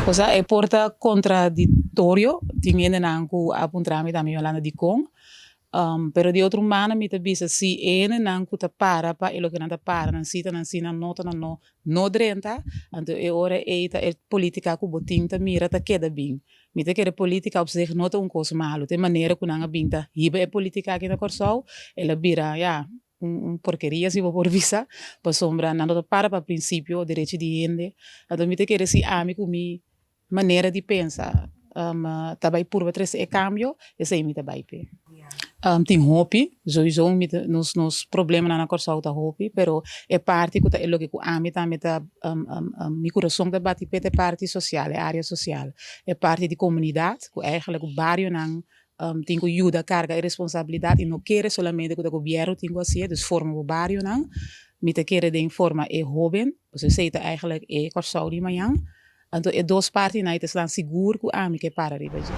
Osea, e por ta kontradiktorio, tin hendenan ku a puntra mi tambe, Yolanda, dikon. Pero di otro mano mi ta bisa si hendenan ku ta para pa e loke nan ta para, nan si ta nan si, nan no ta nan no, no drenta, anto e ora ei ta e politika ku bo tin ta mira ta keda bin. Mi ta kere politika op zich no ta un kos malu, ta e manera ku nan a bin ta hiba e politika aki na Kòrsou, el a bira, ya, un porkeria si bo por bisa, pasobra nan no ta para pa prinsipio, derechi di hende. Anto mi ta kere si ami ku mi manera di pensa ta bai purba trese e kambio, esei mi ta bai p'e. Tin hopi, souiso mi ta nos nos problemanan na Kòrsou ta hopi, pero e parti ku ta e loke ku ami tambe ta mi kurason ta bati p'e ta e parti sosial, e area sosial, e parti di komunidat ku eigenlijk barionan tin ku yuda karga e responsabilidat i no kere solamente ku ta gobièrnu tin ku hasié, dus forma bo barionan. Mi ta kere den forma e hóben, pasobra esei ta eigenlijk e Kòrsou di mañan. Anto e dos partinan ei ta esnan sigur ku ami ke para riba dje.